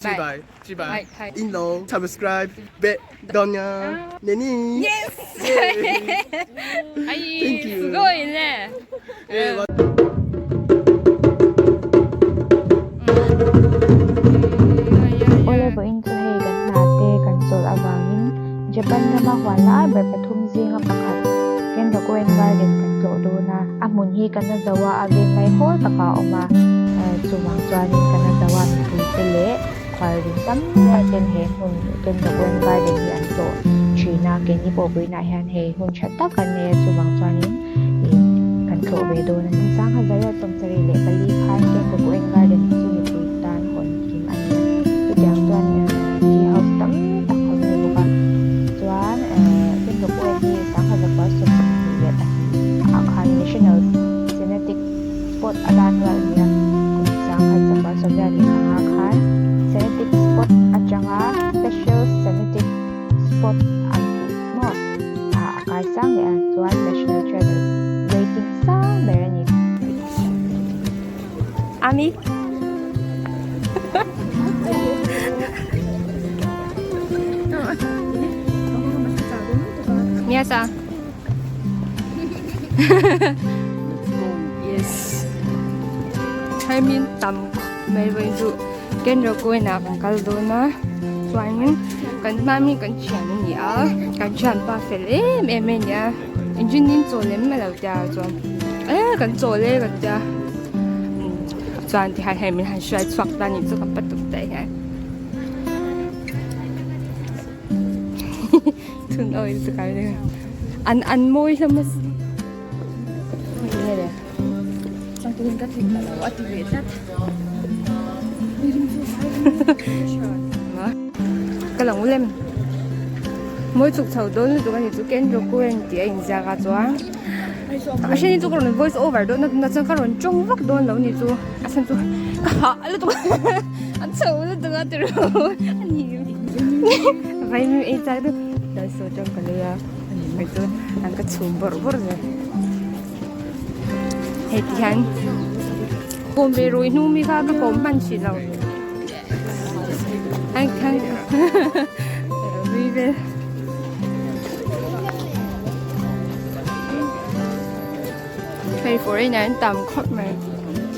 Chibai chibai in lo subscribe be dawn nia neni Yes! Thank you. すごいね。 Awle vawiin chu hei kan hna te kan chawlh avangin Japan rama huan lai ber pathum zinga pakhat Kenrokuen Garden kan tlawh dawn a, a hmun hi Kanazawa a veng lai hawl takah a awm a, chuvang chuanin Kanazawa mipui te leh khualrin tam tak ten he hmun Kenrokuen Garden hi an tlawh thin a, keini pawh vawiinah hian hei hmun tha tak an nei a, chuvang chuanin ih kan tlawh ve dawn a ni. Sangha zariat sawmsarih leh pali khan Kenrokuen Garden chu mipui tan hawn kim a ni a, chutiang chuan tea house tam tak hawn a ni bawk a, chuan Kenrokuen hi Sangha zakua 22 ah khan National Scenic Spot atan rual a ni a, kum 1995 khan Scenic Spot atanga Special Scenic Spot an tih maw ah a kai sang leh a, chuan National Treasure rating sang ber a ni. Ami. 皆さん。Yes. Hei min tam khawp mai vawi chu Kenrokuen ah kan kal dawn a chuanin kan hma mi kan thian a ni a kan thianpa fel em em a ni a engine in chawl em a lo tia chuan e kan chawl e kan tia chuan tihian hei min han hruai chhuak ta a nih chu ka pa tuk ta hian. Thun awi chu kai le an an mawi hlawm a sin nge le Changtuin ka tling ta lo a ti ve tlat. Ka lo lem mawi chuk chho dawn lutuk a ni chu Kenrokuen tih a inziak a chuan a then hi chu ka rawn voice over dawn a tunah chuan ka rawn tawng vak dawn lo ni chu a chhan chu ka hah lutuk a chho lutuk a tiraw a ni. Vaimim ei chak deuh daiso atang ka lei a hei chu an ka chhum bawrh bawrh zel hei ti hian kawm ve rui hnu mi kha ka kawm hman hrih lo an khan rui vel hei foreigner an tam khawp mai.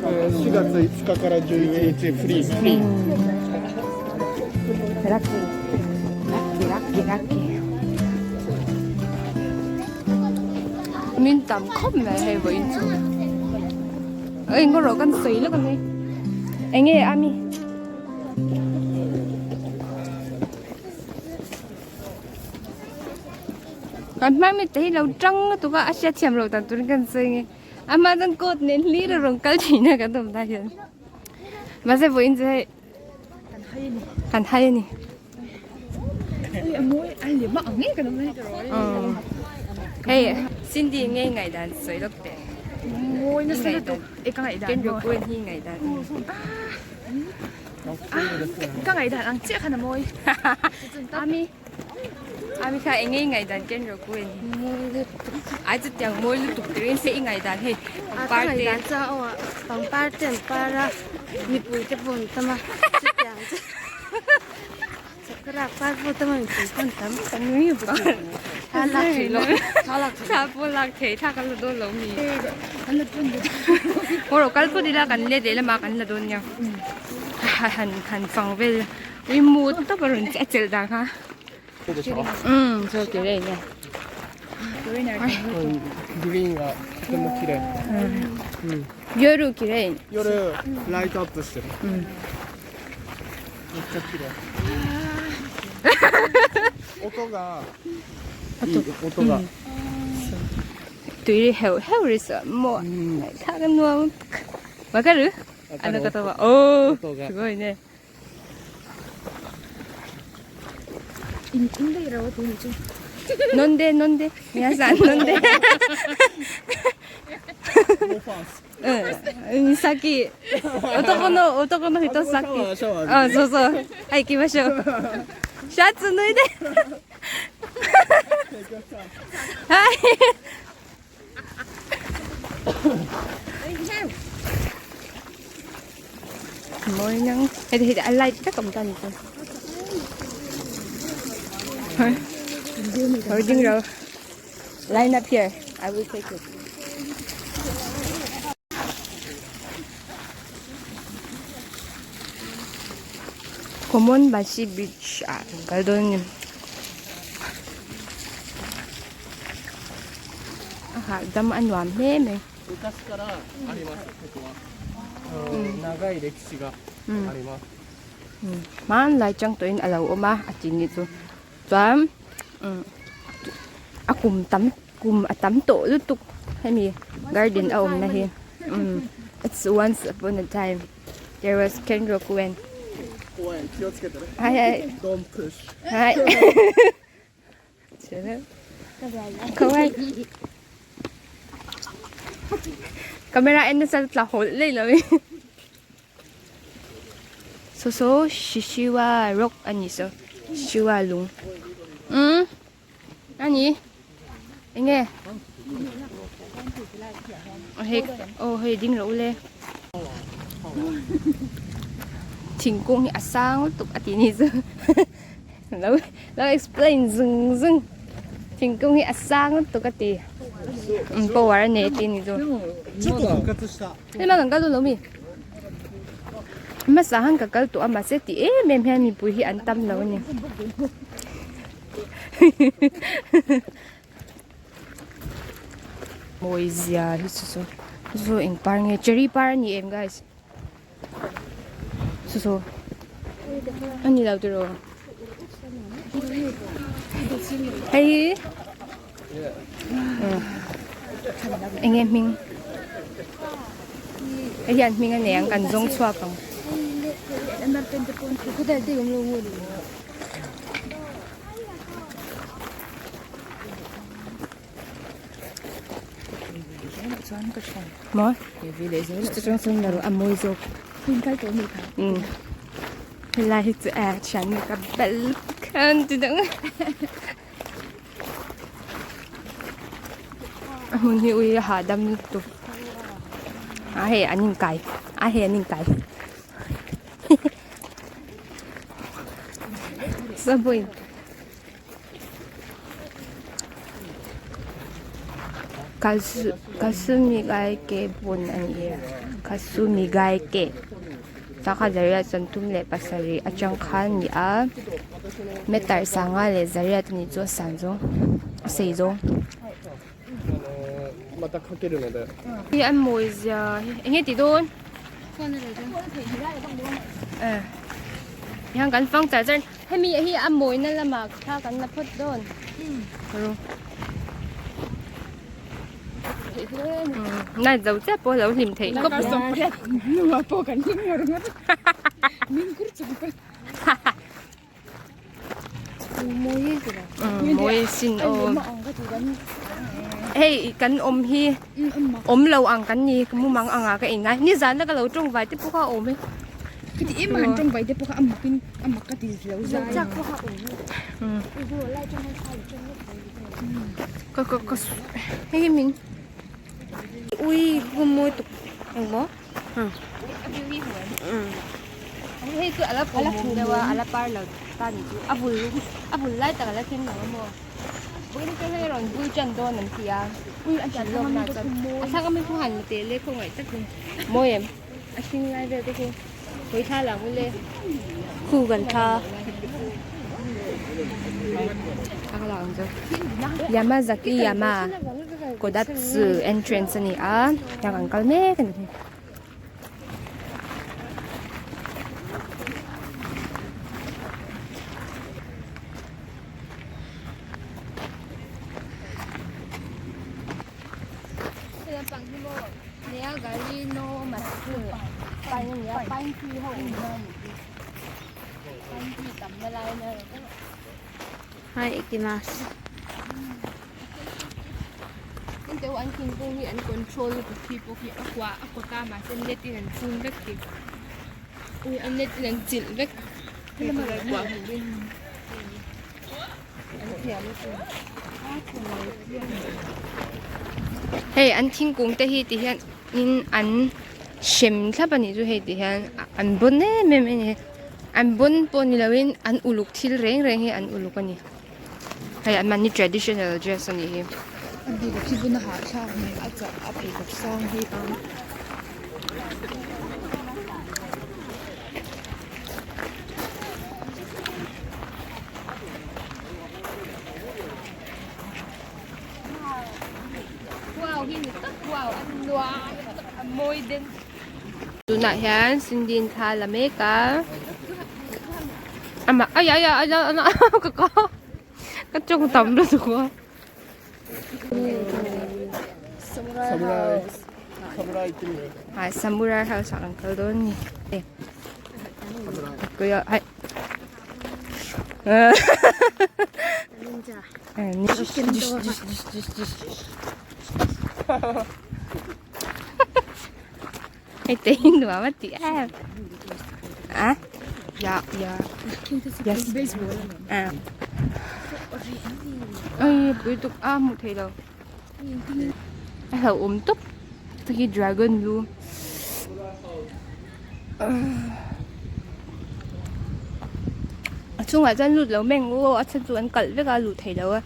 4月5日から11日フリーフリー。 Lucky lucky lucky lucky min tam khawp mai hei vawiin chu eng erawh kan sawi lawk ang hei eng nge ami kan hmai mi te hi lo tang lutuk a a hriatthiam loh dan turin kan sawi nge ama chuan coat nen hlir a rawn kal thin a kan awm lai hian mahse vawiin chu hei Kan hai a ni. Hei Cindy nge ngaihdan sawi lawk teh. Mawi nasa lutuk e ka ngaihdan. Ken Rokuen hi ngaihdan. Ka ngaihdan ang chiah khan a mawi. Ami Ami kha eng nge ngaihdan Ken Rokuen. Ai chutiang mawi lutuk turin se i ngaihdan hei. Ka ngaihdan chuan aw pangpar te an par a. Mipui te pawh an tam a, chutiang chu sakura par pawh tam a mipui pawh an tam. Ka nui bawk. Thla lak theih loh, thla lak theih Thla pawh lak theih, thla kan la dawn lo mi. Kan la dawn lo. Haw rawh kal phawt ila kan let leh lamah kan la dawn nia. Han han fang vel ui mu tawp a rawn a chelh dan kha. Umm chaw ki rei nia. グリーンがとても綺麗。夜きれい。夜ライトアップしてる。めっちゃ綺麗。音がいい音が。 tui ri heuh heuh ri saw maw ngaihthlak a nuamわかるあの言葉おーすごいね飲んで飲んで皆さん飲んでうん先男の男の人先あそうそうはい行きましょうシャツ脱いではい Mawi nang heti heti a light vek awm ta ni chu. Hoi ding ro. Line up here. I will take it. Common Bashi Beach ah kan kal dawn a ni. A hahdam a nuam hle mai. Hmanlai chang tawhin a lo awm a, a ti ni chu. Chuan a kum tam kum a tam tawh lutuk hemi garden a awmna hi it's once upon a time there was Kenrokuen hai hai camera en nasa tla hawl lei lo So so Shishiwa rock a ni so Shishiwa lung umm a ni eng nge hei aw hei ding rawh u le thingkung hi a sang lutuk a tih ni chu lo lo explain zung zung thingkung hi a sang lutuk a ti umm power a nei a tih ni chu hei kan kal dawn lo mi. Hmasa han ka kal tawh a mahse ti em em hian mipui hi an tam lo a ni. Mawi zia hi chu chu chu eng par nge cherry par a ni em guys chu chu a ni lo tiraw hei hi Eng nge hming hei hian hming a nei ang kan zawng chhuak ang. Maw a mawi zawk helai hi chu a thian ka bel khan ti deuh. A hmun hi ui a hahdam lutuk a hei an inkai a hei an inkai subway kasu kasumigaike bun a ni a kasumigaike. Sangha zariat 37 atang khan a ni a meter sangha leh zariat a nih chu a san zawng a sei zawng. Hi an mawi zia hi eng nge tih dawn hian kan fang char char hemi hi a mawina lamah thla kan la phawt dawn. Nai zo chiah pawh lo hlim theih khawp mai. Nua pawh kan hlim ngawr ngawr. Min kur chung pawn. Mawi sin aw. Hei kan awm hi awm lo ang kan ni ka mumang anga ka ingai. Nizan a ka lo tawngvai te pawh kha a awm e. Khiti em han tawngvai te pawh kha a mak in a mak ka ti lo zai. Ka ka ka hei hi min Ui kum mawi tuk engmaw hei chu ala pawm awm deuh a ala par lo ta ni chu a bul a bul lai tak ala thleng lo a maw vawiin te hei rawn bul tan dawn an ti a a hrilh lawk na chuan a thlang ami khu han la teh le khawngaih tak in mawi em a hring lai vel te khu hawi thla lang ule khu kan thla. Yamazaki Yama Kodatsu entrance a ni a tiang an kal mek a ni. Hai ikimasu. Hei an thingkung te hi ti hian in an. Hrem thlap a nih chu hei ti hian an bawn em em a ni an bawn pawh ni loin an uluk thil reng reng hi an uluk a ni hei an mahni traditional dress a nih hi. A pheikhawk hi bun a hahthlak hmel a chah a pheikhawk sang hi a. Tunah hian Cindy in thla a la mek a amah ai ai ai ka ka ka tawng tam lutuk a. Samurai house ah kan kal dawn a ni. Hei te hi nuam a ti em a ya ya yes a pui tuk a hmuh theih lo a hlauhawm tawp hei hi dragon lu. A chungah chuan lut lo meng aw a chhan chu an kalh vek a luh theih loh a.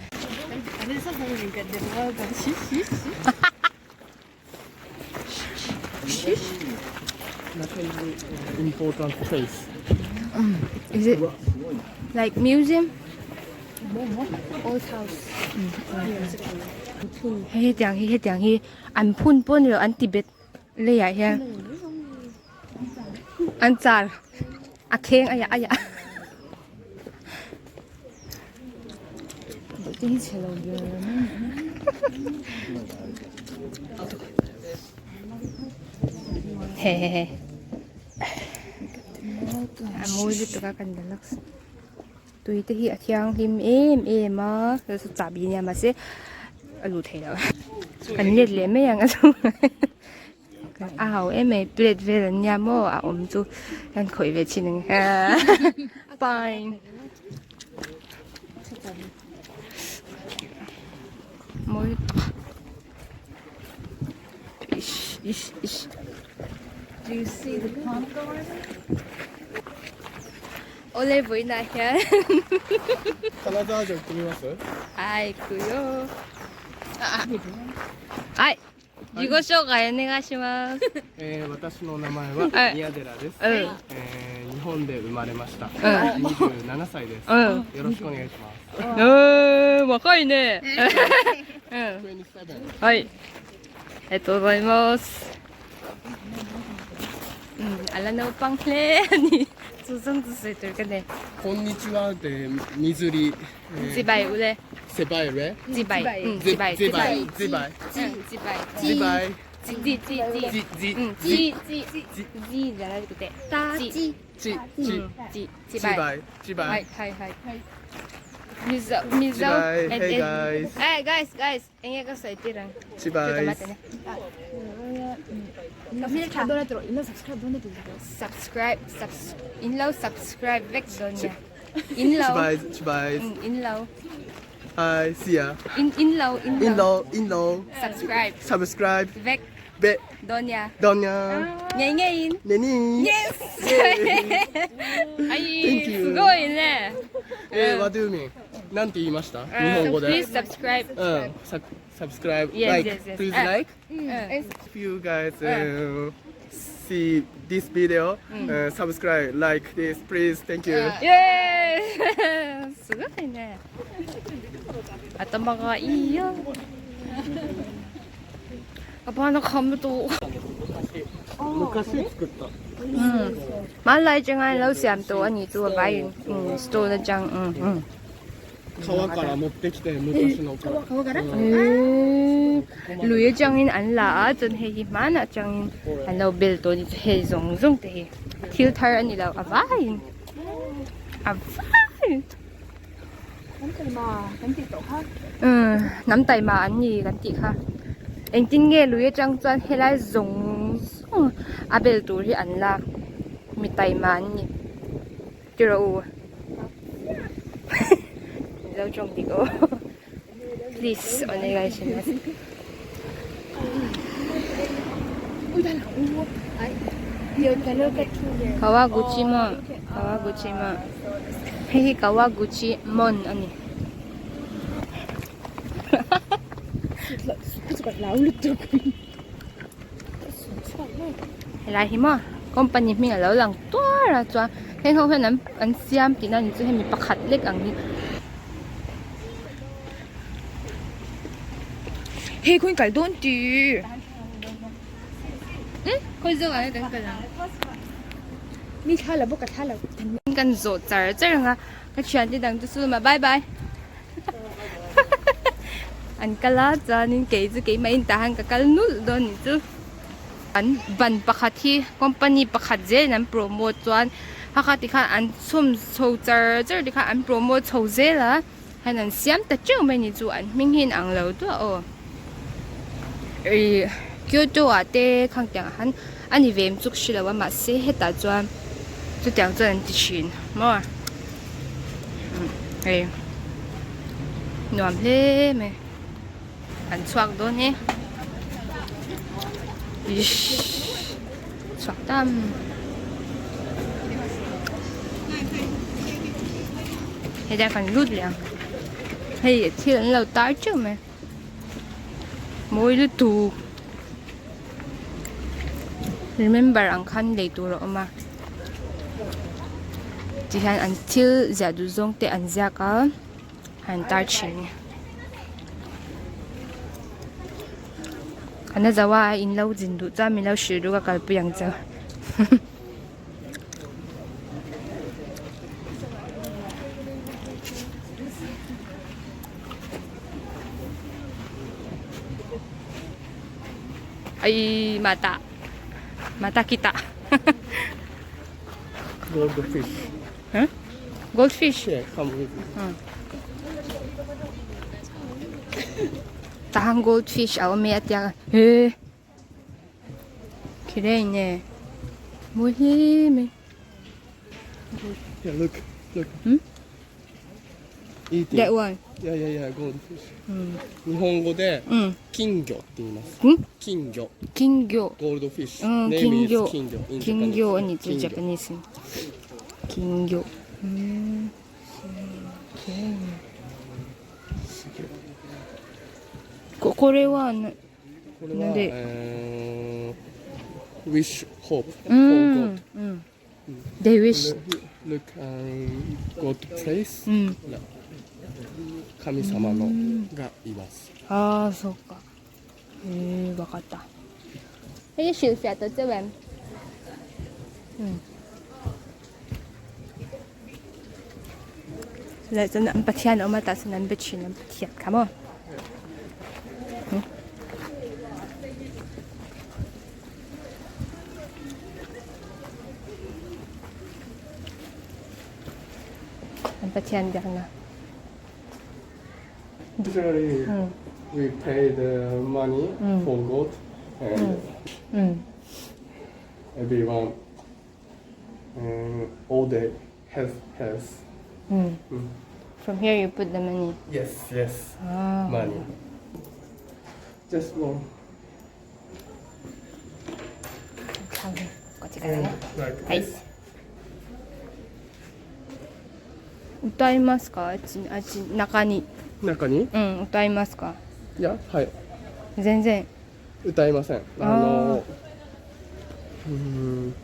Important place. Is it like museum? Old house. Hei hetiang hi hetiang hi an phun pawh ni lo an ti bet Leiah hian an char a kheng a yah a yah. Hehehe a mawi lutuk a kan la laks tui te hi a thianghlim em em a chahbi nia mahse a luh theih loh kan let leh mai ang a a ho em mai plate vel an nia maw a awm chu kan khawih ve thin ang fine mawi ish ish ish Do you see the pond garden? Awle vawiinah hian 金沢城行ってみますはい行くよはい自己紹介お願いしますえー、私の名前ははい宮寺です、うんえー、日本で生まれました、ん27歳です、うんよろしくお願いしますうん若いねうん27はいありがとうございますうんあらnaupang hle a ni chu zawng chu sawi tur ka nei こんにちはで水り、えー chibai u le セバイレ chibai うんゼ chibai ゼバイゼバイうん chibai ゼバイ じじじジジうんじじじじゃなくてじチチじチ chibai バイチバはいイはいはい Mizo Mizo チバイ Hey guys Hey guys guys eng nge ka sawi tir ang チバイ subscribe subs in lo subscribe vek dawn nia in lo チバイチバイ in lo はい see ya in in lo in イン lo ローインロー subscribe subscribe vek ベ dawn nia ドニャ ngei ngei in ネニー yes はい Thank you すごいねえー、What do you mean? なんて言いました日本語で Please subscribe うん、サ subscribe, Yes, like, yes, yes. please あ like. うん If you guys see this video, subscribe, like this, please, thank you. イエーイすごいね頭がいいよあばなかむと昔作った。 hmanlai atanga an lo siam tawh a nih chu a vaiin umm stone atang umm umm 川から持ってきて昔のから。 eee lui atangin an la a chuan hei hi hmanah atangin an lo bel tawh a ni chu hei zawng zawng te hi thil thar a ni lo a vaiin a vaiin umm hnam taima an ni kan tih kha engtin nge lui atang chuan helai zawng zawng a bel tur hi an lak mi taima an ni tiraw u mizo tawng dik aw please onegai shimasu. Kawaguchi Mon Kawaguchi Mon hei hi Kawaguchi Mon a ni. Helai hi maw company hming alo lang tuar a chuan heng ho hian an an siam tihna ni chu hemi pakhat lek ang hi. Hei khawiin kal dawn tih. Hmm khawi zawk ah nge kan kal ang. Mi thla lo bawk ka thla lo. Kan zawh char char ang a ka thiante dang chu sulma bye bye. An kal a chuanin kei chu keimah in tah hian ka kal nulh dawn nih chu an ban pakhat hi company pakhat zelin an promote chuan hakha tikhan an chhawm chho char char tikhan an promote chho zel a hian an siam ta teuh mai nih chu an hming hi inang lo duah aw ih Kyoto ah te khang tiang ah khan a ni ve em chuk hre lo a mahse hetah chuan chutiang chuan an ti thin maw. Hei nuam hle mai an chhuak dawn e ishh chhuak tam hetia kan lut leh ang hei thil an lo tar teuh mai mawi lutuk remember ang khan lei tur a awm a. Ti hian an thil ziah duh zawng te an ziak a an tar thin a ni. An la zo a in lo zin duh chuan min lo hrilh duh ka kalpui ang che. Ai mata mata kita. Goldfish. Huh? Goldfish? Yeah, come with me. Tahan goldfish a awm e a tia he Kirei ne mawi hle mai. Yeah, look, look. Hmm? Eating. That one. Yeah, yeah, yeah, goldfish. 日本語で金魚って言います。ん金魚。金魚。 Goldfish. うん、 Name 金 is 魚。金魚 in 金魚に Japanese. 金魚。 Japanese. 金魚。うん。すげえ。ここれはな、これは、なんでwish hope う for ん God.。うん。They wish. Look, God place. うん。神様のがいます。ああ、そうか。へえ、わかった。Hei, hrilhfiah tawh cheu em? Um. Chulai chuan an Pathian a awm a tah chuan an be thin an Pathian kha maw. An Pathian biakna. Usually we pay the money for God and everyone all day has has. From here you put the money. Yes, yes. Money. Just one. こっちからね。 Like はい this.。歌いますか？あっちあっち中に。中に？うん歌いますか？いや、はい。全然。歌いません。あの、うん、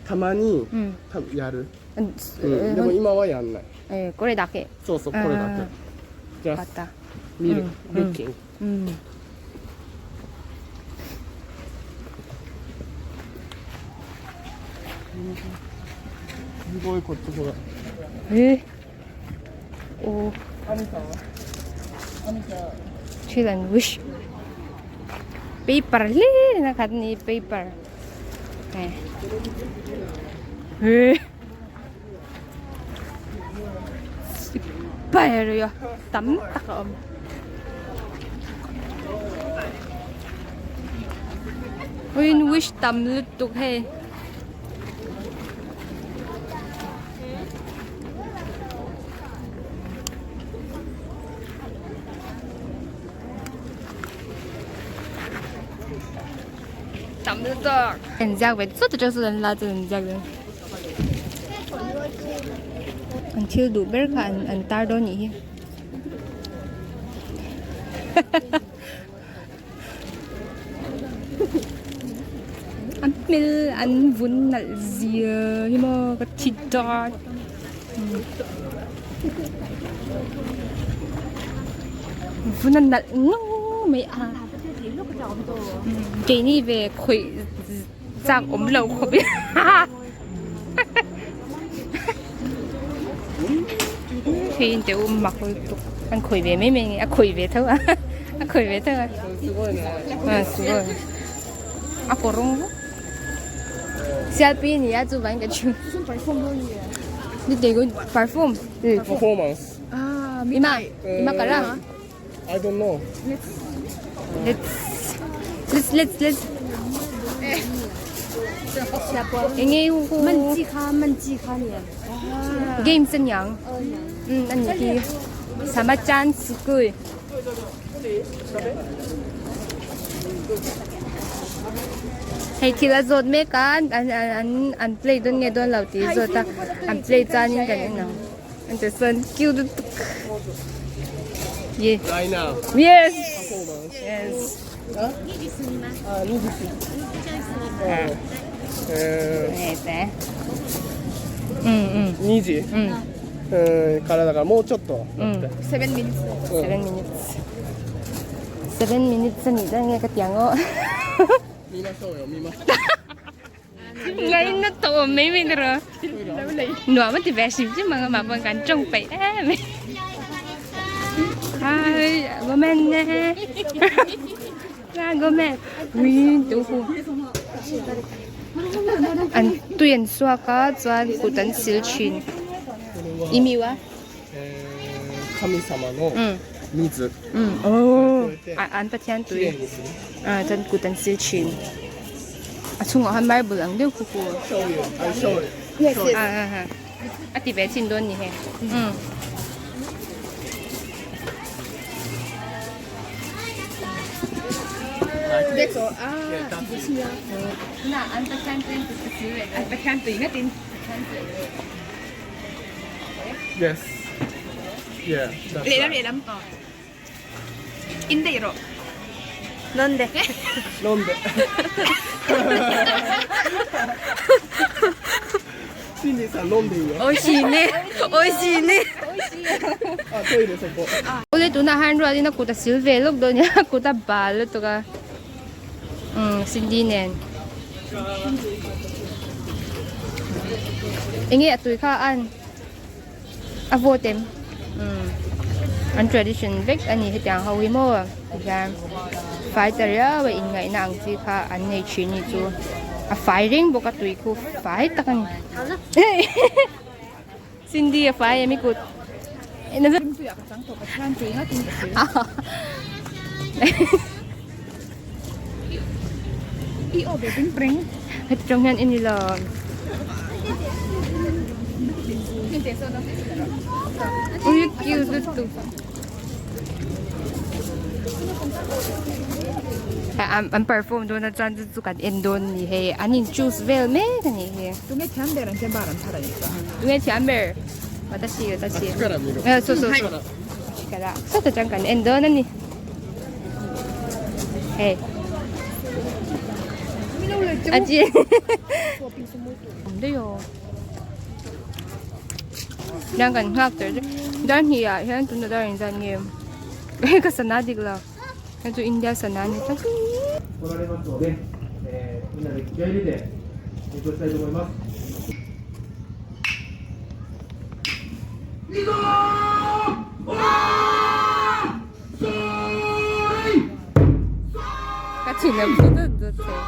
たまに多分やる。うん、うん、でも今はやんない。えこれだけ。そうそう、これだけ。じゃあ見る、looking。うん。すごいこっちほら。お。Chill and wish. Paper hlir in a khat ni paper. Hei. Sipai tam tak a awm. Wish wish tam lutuk hei. Tam lutuk. An ziak ve chawt aṭang sawn an la chuan an ziak dawn. An thil duh ber kha an an tar dawn nih hi. An hmel an vun nalh zia hi maw ka thi dawn. Vun a nalh ngang mai a. Keini ve khawih chak awm lo khawp i Hei in teh u mak lutuk an khawih ve mai mai nge a khawih ve tho a a khawih ve tho a a sugoi a kawr rawng vek sialpi a ni a chuvangin ka chhung perform performance ima ima kara I don't know. Let's let's let's let's. Enge hu hu. Man chi kha man chi kha ni. Game sen yang. An ni hi. Sama chan sukui. Hei thil a zawt mek a an an an play dawn nge dawn lo tih zawt a an play chuanin kan en ang. An ti sawn cute lutuk. Ye. Right now. Yes. Yes. 2時、うん、からだからもうちょっと待って、 7 minutes. 7 minutes. 7 minutes ani dawn nge ka ti ang aw. 見ましょうよ見ましょう Ngaina tawh mai mai ni rawh. Nuam a ti ve hrim hrim ang a mah pawh kan tawng peih em mai. Hai gomen ne. Na gomen. Ui tu hu. An tui an suak a chuan kut an sil thin. I mi wa? 神様の水。 Aw an Pathian tui. Chuan kut an sil thin. A chhungah khan marble ang deuh khu khu. A ti ve chin dawn ni hei. Na an Pathian tui an sil ve. An Pathian tui ngat in. Yes. Yeah. That's Lehlam right. lehlam. In daih rawh. Nonde. Nonde. Cindy さん飲んでいいよ。 Oishii ne. Oishii ne. あ、トイレそこ。 Ule tunah han rualin a kut a sil ve lawk dawn nia a kut a bal lutuk a umm Cindy nen enge a tui kha an a vote em umm an tradition vek a ni hetiang ho hi maw tihian fai ta riau a inngaihna ang chi kha an nei thin ni chu a fai reng bawk a tui khu fai tak a ni Cindy a fai em i kut Heti tang hian en ila ui cute lutuk an perform dawn a chuan chu chu kan en dawn a ni hei an in choose vel mek a ni hi Tunge thiam ber an tia bar an thar a ni chuan. Tunge thiam ber watashi watashi so so so sawtah chuan kan en dawn a ni hei a chi Hian kan nghak tel chu dar hnih ah hian tuna dar engzat nge hei ka sana dik lo hei chu India sana a ni tlat. Ka chhun a phu dut dut thei.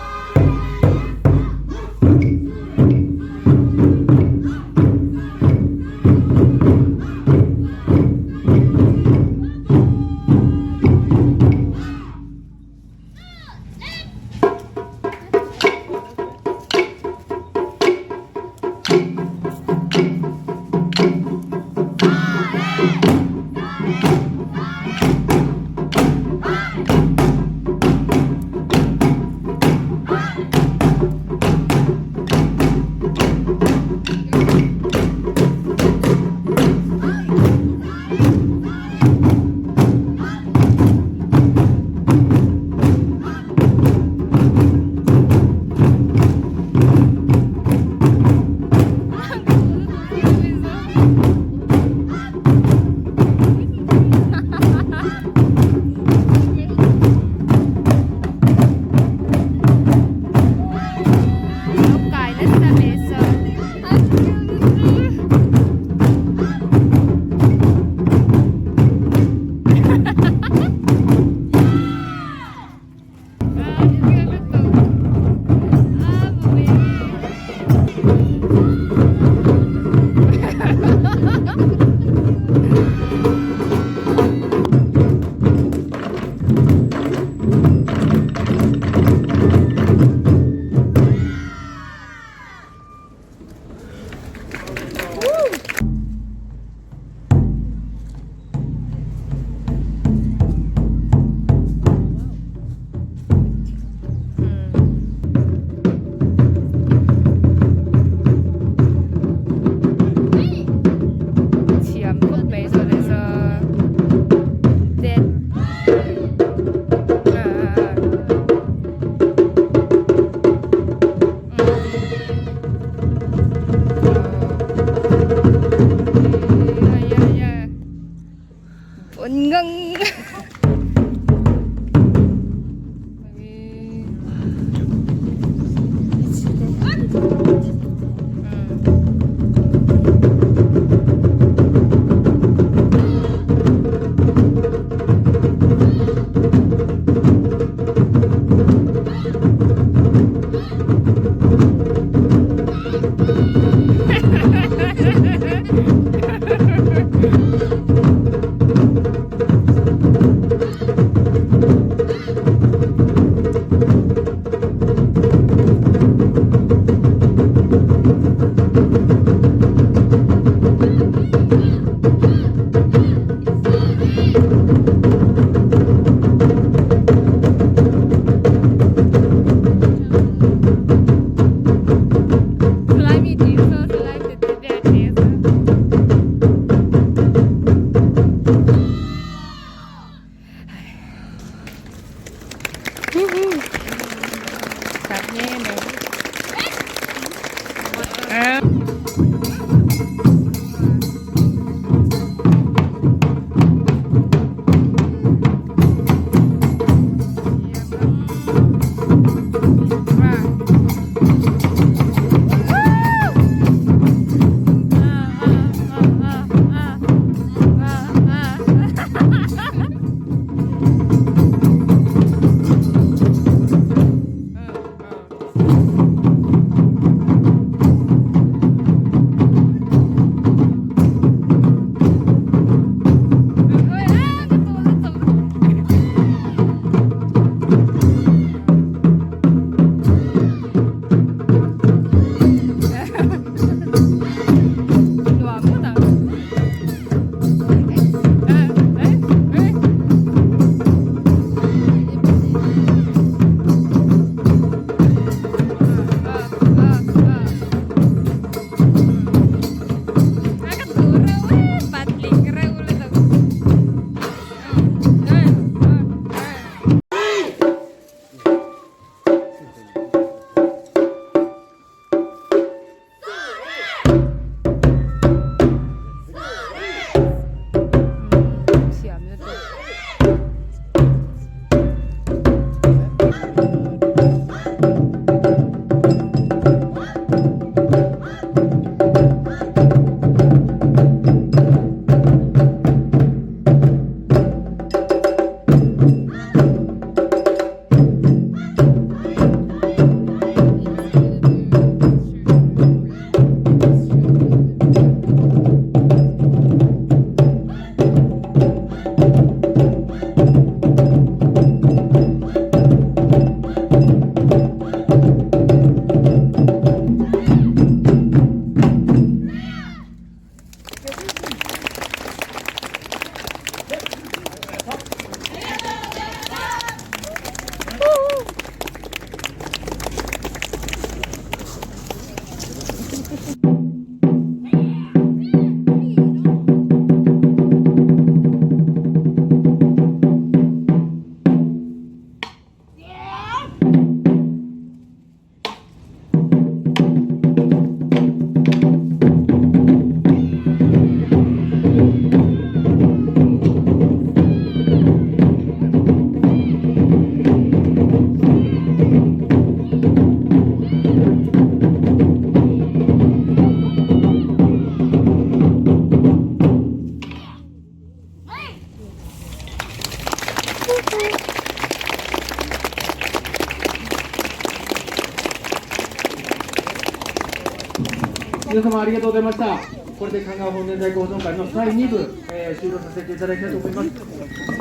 皆様ありがとうございました。これで神川本年代保存会の第2部、えー終了させていただきたいと思います。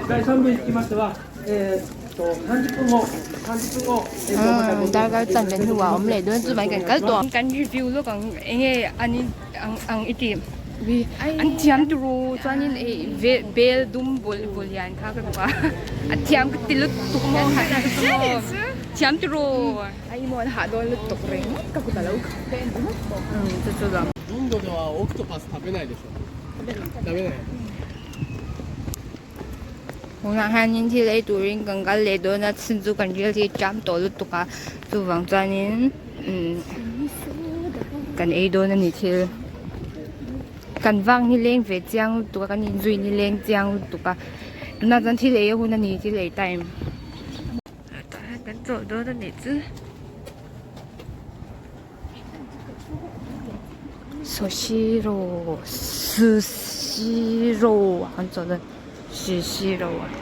第3部につきましては、えーっと30分後、30分後、えーっとまたご Darkar chanve hnuah awm leh dawn chu mai kan kal tawh ang. Kan review lawk ang eng nge an in ang ang i tih an thiam turu chuanin ih ve bel dum bul bul lian kha ka duh a a thiam ka ti lutuk maw thiam turu. Ai maw an hah dawn lutuk reng ka kut a lo ka en ringawt bawk. Chu chu lam. インドではオクトパス食べないでしょ食べない Tunah hianin thil ei turin kan kal leh dawn a chhun chu kan ril hi ṭam tawh lutuk a chuvang chuanin umm kan ei dawn a ni thil kan vak ni leng ve chiang lutuk a kan inzui ni leng chiang lutuk a tunah chuan thil ei a hun a ni thil ei time tah hian kan chawlh dawn a nih chu. Sushiro Sushiro ah kan chawlh dawn Sushiro ah.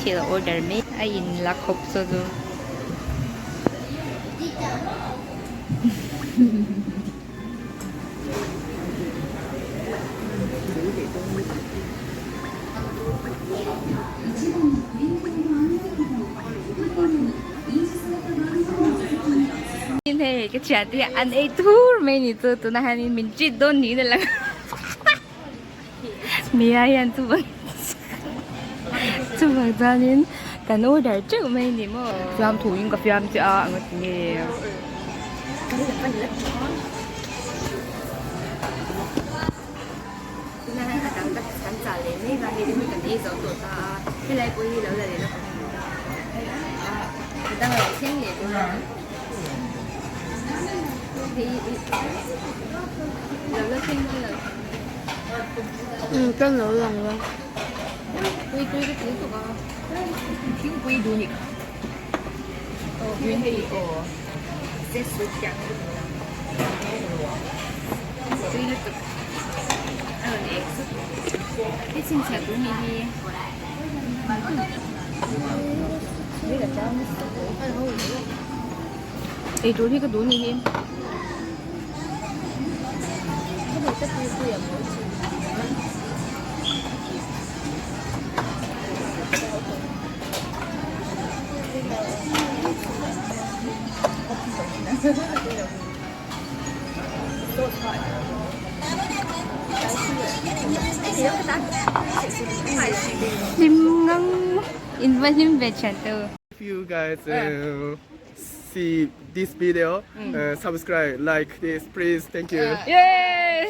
Thil a order mek a in la khawp saw chu. Hei ka thian te hi an ei thur mai ni chu tunah hianin min treat dawn niin a lang Mia hian chuvang chuanin kan order teuh mai ni maw. Fiam thuin ka fiam che a ang a ti nge. Tunah hian a dang kan chah leh mek a hei te hi kan ei zo tawh ta a helai pawh hi lo la leh la ka hmu ta a a dang a lo thleng leh dawn a hei lo la thleng dawn lo. Umm ka lo lang lo. Tui tui ka ti lutuk a. Thingpui duh nih kha. Aw green tea aw. Se sut tiang ka duh lo. Tui lutuk. A rawn ek zut. Hei chhinchhiah tur nih hi. Ei tur hi ka duh nih hi. Hlim ngang in va hlim ve thian te u. If you guys see this video, subscribe, like this, please. Thank you. Yes!